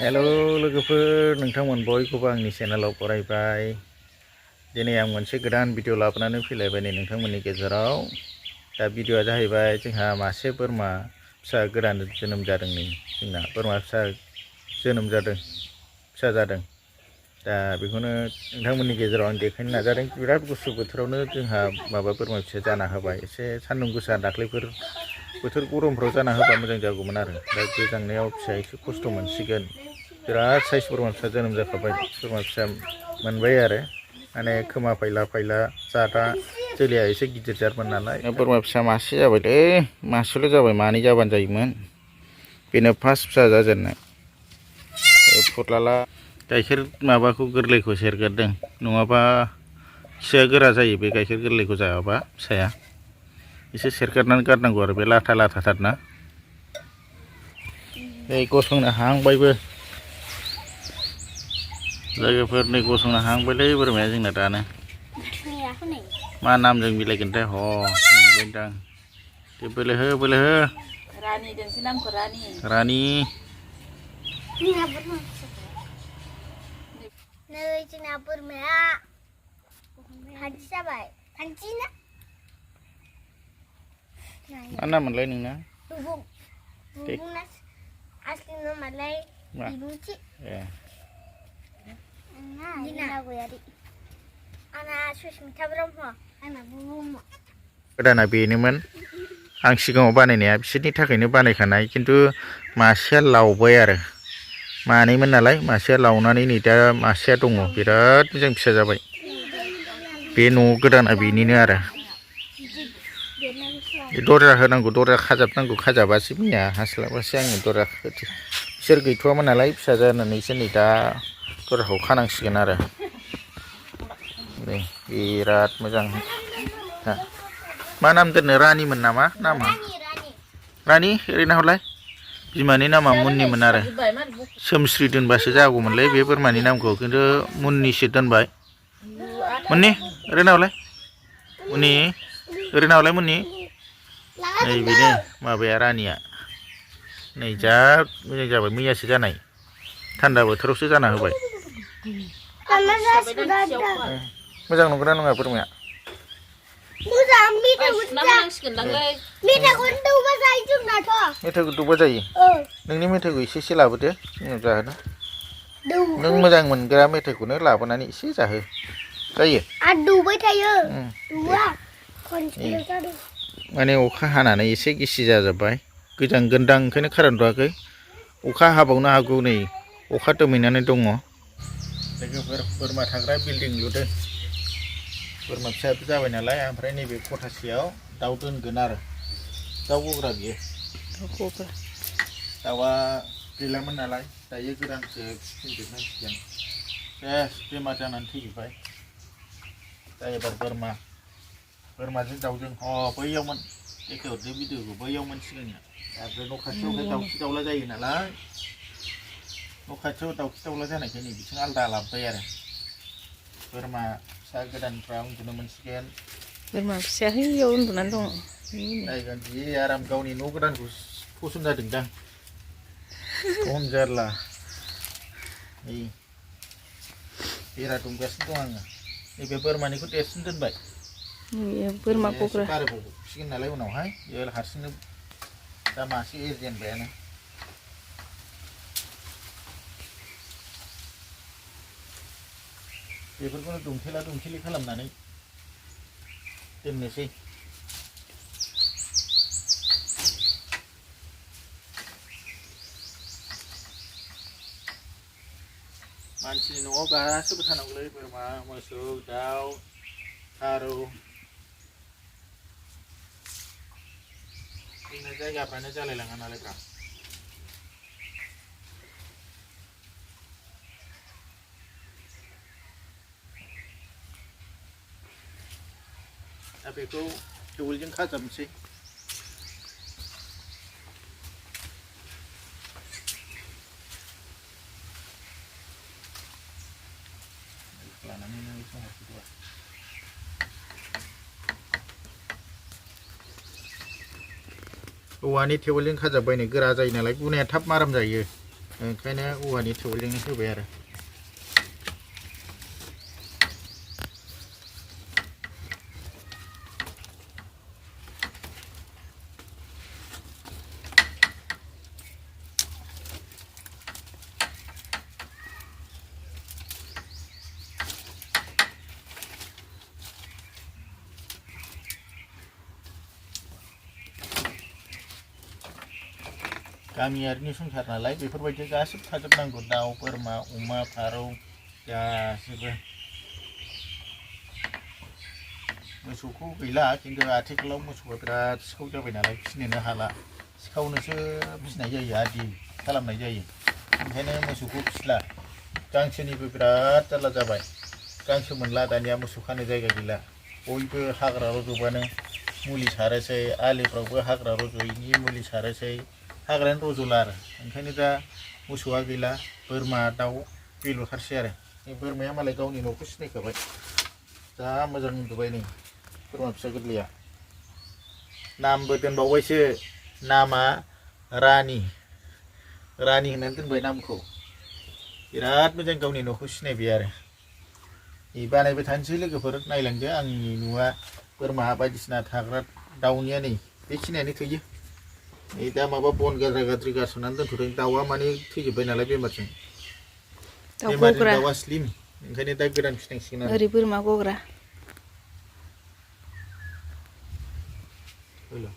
हेल' लोगोफोर नोंथांमोन बयखौबो आंनि चेनेलाव बरायबाय। दिनै आं मोनसे गोदान भिडिअ लाबोनानै फैलायबाय नै नोंथांमोननि गेजेराव। दा भिडिअआ जाहैबाय जोंहा मासे बोरमा फिसा गोदान जोनोम जादों। नै जोंना बोरमा फिसा जोनोम जादों, फिसा जादों। दा बेखौनो नोंथांमोननि गेजेराव आं देखायनो नाजादों। बिराद गुसु बोथोरावनो जोंहा माबा बोरमा फिसा जाना होबाय। एसे सान्दुं गोसा दाख्लैफोर बोथोर गरमफ्राव जाना होबा मोजां जागौमोन आरो। दा गोजांनायाव फिसा एसे खस्थ' मोनसिगोन। बिराद साइज बोरमा फिसा जोनोम जाखाबाय। बोरमा फिसा मोनबाय आरो माने खोमा फायला फायला जादा जोलैया एसे गिदिर जारमोन नालाय। बोरमा फिसा मासे जाबायलै, मासेल' जाबाय, मानै जाबानो जायोमोन। बेनो फार्स्ट फिसा जाजेननाय। फुरलाला गाइखेर माबाखौ गोरलैखौ सेरगारदों, नङाबा खिया गोरा जायो बे गाइखेर गोरलैखौ जायाबा फिसाया। एसे सेरगारनानै गारनांगौ आरो बे लाथा लाथाथारना। नै गसंनो हांबायबो लोगोफोर, नै गसंनो हांबायलै बोरमाया जोंना दानो। मा नामजों मिलायगोनथाय ह मोनबायदां। दे बोलो हो बोलो हो। रानि दोनसै नामखौ रानि। रानि। नै जोंना बोरमाया फान्थि जाबाय। फान्थि ना? मा नाम मोनलाय नोंना? बुबुं। बुबुंना आसलि नामालाय बिबुंथि। दिना गयारि। आंना सुसमिता ब्रह्म, आंना बुबुंमोन। गोदाना बेनोमोन आं सिगाङाव बानायनाया, बिसोरनि थाखायनो बानायखानाय। खिन्थु मासेया लावबाय आरो। मानैमोन नालाय, मासेया लावनानै नै दा मासेया दङ। बिराद मोजां फिसा जाबाय। बे न' गोदाना बेनिनो आरो। दरजा होनांगौ, दरजा खाजाबनांगौ, खाजाबासो मैया हास्लाबासो आङो दरजा होथेर। बिसोर गैथ'वामोन नालाय, फिसा जानानैसो नै दा दरजाखौ खानांसिगोन आरो। नै बिराद मोजां। मा नाम दोननो? रानिमोन नामा नामा? रानि ओरैनो हरलाय। बिमानि नामा मुनिमोन आरो। सोमस्रि दोनबासो जागौमोनलै बे बोरमानि नामखौ, खिन्थु मुनिसो दोनबाय। मुनि ओरैनो हरलाय। मुनि ओरैनो हरलाय मुनि। नै बेनो माबाया रानिया। नै जा मोजां जाबाय, मैयासो जानाय। थान्दा बोथोरावसो जाना होबाय। मोजां नंगौना नङा बोरमाया? मेथाइखौ दौबा जायो? नोंनि मेथाइखौ एसे एसे लाबोदो, जोंनाव जाहोनो। नों मोजां मोनग्रा मेथाइखौनो लाबोनानै एसे जाहो। जायो? आरो दौबाय थायो। माने अखा हानानै एसे गिसि जाजोब्बाय, गोजांगोनदां ओंखायनो खारनथ'वाखै। अखा हाबावनो हागौ, नै अखा दोमैनानै दङ। लोगोफोर, बोरमा थाग्रा बिल्डिं लुदों। बोरमा फिसा जाबाय नालाय, ओमफ्राय नैबे खथासेयाव दाउ दोनगोन आरो। दाउ गग्रा बियो। दाउआ गैलामोन नालाय, दायो गोदानसो फिफिनजोबनांसिगोन। सेस बेमार जानानै थैजोब्बाय। दा एबार बोरमाजों दाउजों बैयावमोन देखायहरदो भिडिअखौ, बैयावमोन सिगांनिया। दा बे न' खाथियावहाय दाउखि दाउला जायो नालाय, न' खाथियाव दाउखि दाउला जानायखाय नै बिथिं आलादा लाबोबाय आरो। बोरमा फिसा गोदानफ्रा उन्दुनो मोनसिगोन। बोरमा फिसाया बैयाव उन्दुनानै दं। नायगोन जि आराम, गावनि न' गोदानखौ फसन जादोंदां। खम जारला। नै बेरा दुमगासिनो दं आङो। नैबे बोरमानिखौ देरसिन दोनबाय। बोरमा गग्रा बारायबावसिगोन नालाय उनावहाय, बेयो हारसिंनो दा मासे एरजेनबायानो। बेफोरखौनो दुमथेला दुमथेलि खालामनानै दोननोसै। मानसिनि न'आव गासैबो थानांगौलै, बोरमा, मोसौ, दाउ, फारौ। जोंना जायगाफ्रानो जालायलाङा नालायब्रा। दा बेखौ टेवोलजों खाजाबनोसै। औवानि टेवोलजों खाजाबबायनो गोरा जायो नालाय, गुनाया थाब माराम जायो। ओंखायनो औवानि थेवलजोंनो होबाय आरो गामियारिनि संसार नालाय बेफोरबायदि गासिबो थाजोबनांगौ दाउ बोरमा अमा फारौ गासिबो मोसौखौ गैला खिन्थु आथिखालाव मोसौआ बिराद सिखाव जाबाय नालाय फिनोनो हाला सिखावनोसो फिनाय जायो आदि खालामनाय जायो ओंखायनो मोसौखौ फिला गांसोनिबो बिराद जारला जाबाय गांसो मोनला दानिया मोसौ खानो जायगा गैला बयबो हाग्रा रज'बानो मुलि सारोसै आलिफ्रावबो हाग्रा रज'यैनि मुलि सारोसै हाग्रायानो रज'ला आरो ओंखायनो दा मोसौआ गैला बोरमा दाउ बेल'थारसै आरो बोरमाया मालाय गावनि न'खौ सिनायखाबाय जा मोजां उन्दुबाय नै बोरमा फिसा गोरलैया नामबो दोनबावबायसो नामा रानि होननानै दोनबाय नामखौ बिराद मोजां गावनि न'खौ सिनायबाय आरो बानायबाय थानोसै लोगोफोर नायलांदो आंनि न'आ बोरमा बायदिसिना थाग्रा दाउनिया नै बेखिनियानो थोयो नै दा माबा बन गाद्रि गारसोनानै दोनथ'दों दाउआ माने थैजोब्बाय नालाय बेमारजों दाउआ स्लिम ओंखायनो दा गोदान फिनांसिगोन आरो ओरै बोरमा गग्रा हेल'